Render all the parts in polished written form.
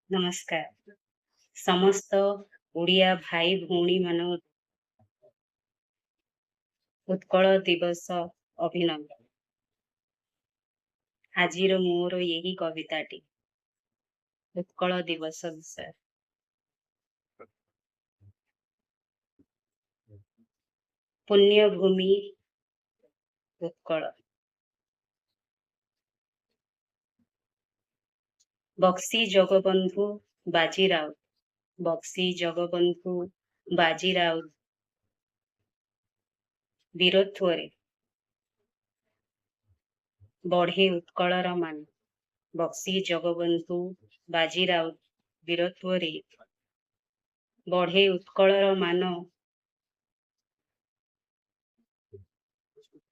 ନମସ୍କାର। ସମସ୍ତ ଓଡ଼ିଆ ଭାଇ ଭଉଣୀମାନଙ୍କୁ ଉତ୍କଳ ଦିବସ ଅଭିନନ୍ଦନ। ଆଜିର ମୋର ଏହି କବିତାଟି ଉତ୍କଳ ଦିବସ ବିଷୟରେ। ପୁଣ୍ୟଭୂମି ଉତ୍କଳ। ବକ୍ସି ଜଗବନ୍ଧୁ ବାଜି ରାଉତ, ବକ୍ସି ଜଗବନ୍ଧୁ ବାଜି ରାଉତ ବୀରତ୍ୱରେ ବଢ଼େ ଉତ୍କଳର ମାନ। ବକ୍ସି ଜଗବନ୍ଧୁ ବାଜି ରାଉତ ବୀରତ୍ୱରେ ବଢ଼େ ଉତ୍କଳର ମାନ।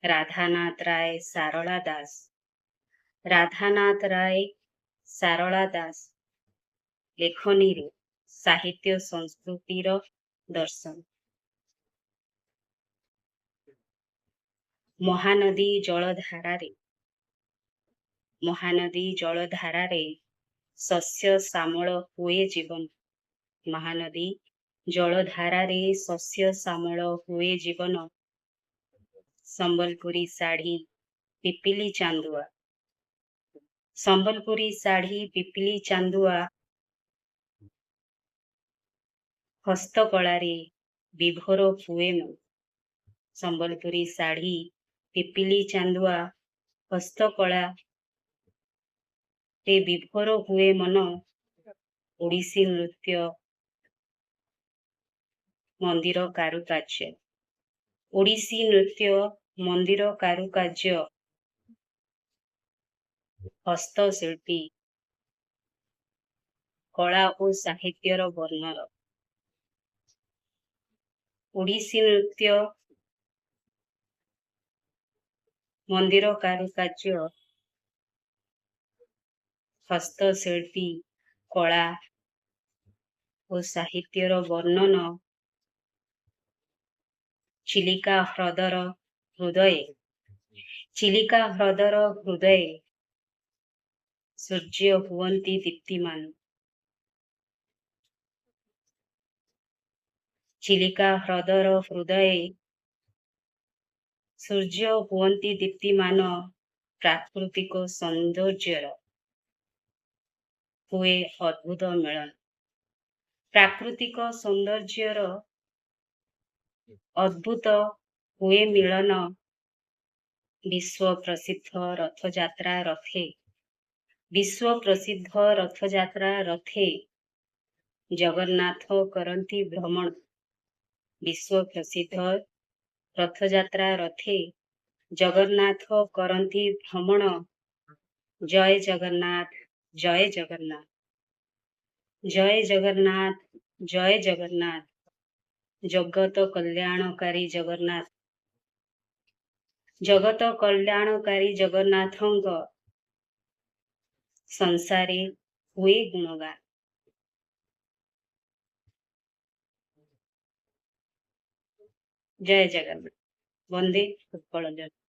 ରାଧାନାଥ ରାୟ, ସାରଳା ଦାସ, ରାଧାନାଥ ରାୟ, ସାରଳା ଦାସ ଲେଖନୀରେ ସାହିତ୍ୟ ସଂସ୍କୃତିର ଦର୍ଶନ। ମହାନଦୀ ଜଳଧାରାରେ, ମହାନଦୀ ଜଳଧାରାରେ ଶସ୍ୟ ଶ୍ୟାମଳ ହୁଏ ଜୀବନ। ମହାନଦୀ ଜଳଧାରାରେ ଶସ୍ୟ ଶ୍ୟାମଳ ହୁଏ ଜୀବନ। ସମ୍ବଲପୁରୀ ଶାଢ଼ୀ, ପିପିଲି ଚାନ୍ଦୁଆ, ସମ୍ବଲପୁରୀ ଶାଢ଼ୀ, ପିପିଲି ଚାନ୍ଦୁଆ ହସ୍ତକଳାରେ ବିଭୋର ହୁଏ ମନ। ସମ୍ବଲପୁରୀ ଶାଢ଼ୀ, ପିପିଲି ଚାନ୍ଦୁଆ ହସ୍ତକଳା ରେ ବିଭୋର ହୁଏ ମନ। ଓଡ଼ିଶୀ ନୃତ୍ୟ ମନ୍ଦିର କାରୁକାର୍ଯ୍ୟ, ଓଡ଼ିଶୀ ନୃତ୍ୟ ମନ୍ଦିର କାରୁକାର୍ଯ୍ୟ ହସ୍ତଶିଳ୍ପୀ କଳା ଓ ସାହିତ୍ୟର ବର୍ଣ୍ଣର। ଓଡ଼ିଶୀ ନୃତ୍ୟ ମନ୍ଦିର କାରୁକାର୍ଯ୍ୟ ହସ୍ତଶିଳ୍ପୀ କଳା ଓ ସାହିତ୍ୟର ବର୍ଣ୍ଣନ ଚିଲିକା ହ୍ରଦର ହୃଦୟେ, ଚିଲିକା ହ୍ରଦର ହୃଦୟେ ସୂର୍ଯ୍ୟ ହୁଅନ୍ତି ଦୀପ୍ତିମାନ। ଚିଲିକା ହ୍ରଦର ହୃଦୟେ ସୂର୍ଯ୍ୟ ହୁଅନ୍ତି ଦୀପ୍ତିମାନ। ପ୍ରାକୃତିକ ସୌନ୍ଦର୍ଯ୍ୟର ହୁଏ ଅଦ୍ଭୁତ ମିଳନ। ପ୍ରାକୃତିକ ସୌନ୍ଦର୍ଯ୍ୟର ଅଦ୍ଭୁତ ହୁଏ ମିଳନ। ବିଶ୍ୱ ପ୍ରସିଦ୍ଧ ରଥଯାତ୍ରା ରଥେ, ବିଶ୍ୱ ପ୍ରସିଦ୍ଧ ରଥଯାତ୍ରା ରଥେ ଜଗନ୍ନାଥ କରନ୍ତି ଭ୍ରମଣ। ବିଶ୍ୱ ପ୍ରସିଦ୍ଧ ରଥଯାତ୍ରା ରଥେ ଜଗନ୍ନାଥ କରନ୍ତି ଭ୍ରମଣ। ଜୟ ଜଗନ୍ନାଥ, ଜୟ ଜଗନ୍ନାଥ, ଜୟ ଜଗନ୍ନାଥ, ଜୟ ଜଗନ୍ନାଥ। ଜଗତ କଲ୍ୟାଣକାରୀ ଜଗନ୍ନାଥ, ଜଗତ କଲ୍ୟାଣକାରୀ ଜଗନ୍ନାଥଙ୍କ ସଂସାରେ ହୁଏ ଗୁଣଗାନ। ଜୟ ଜଗନ୍ନାଥ, ବନ୍ଦେ ଉତ୍କଳ ଜନନୀ।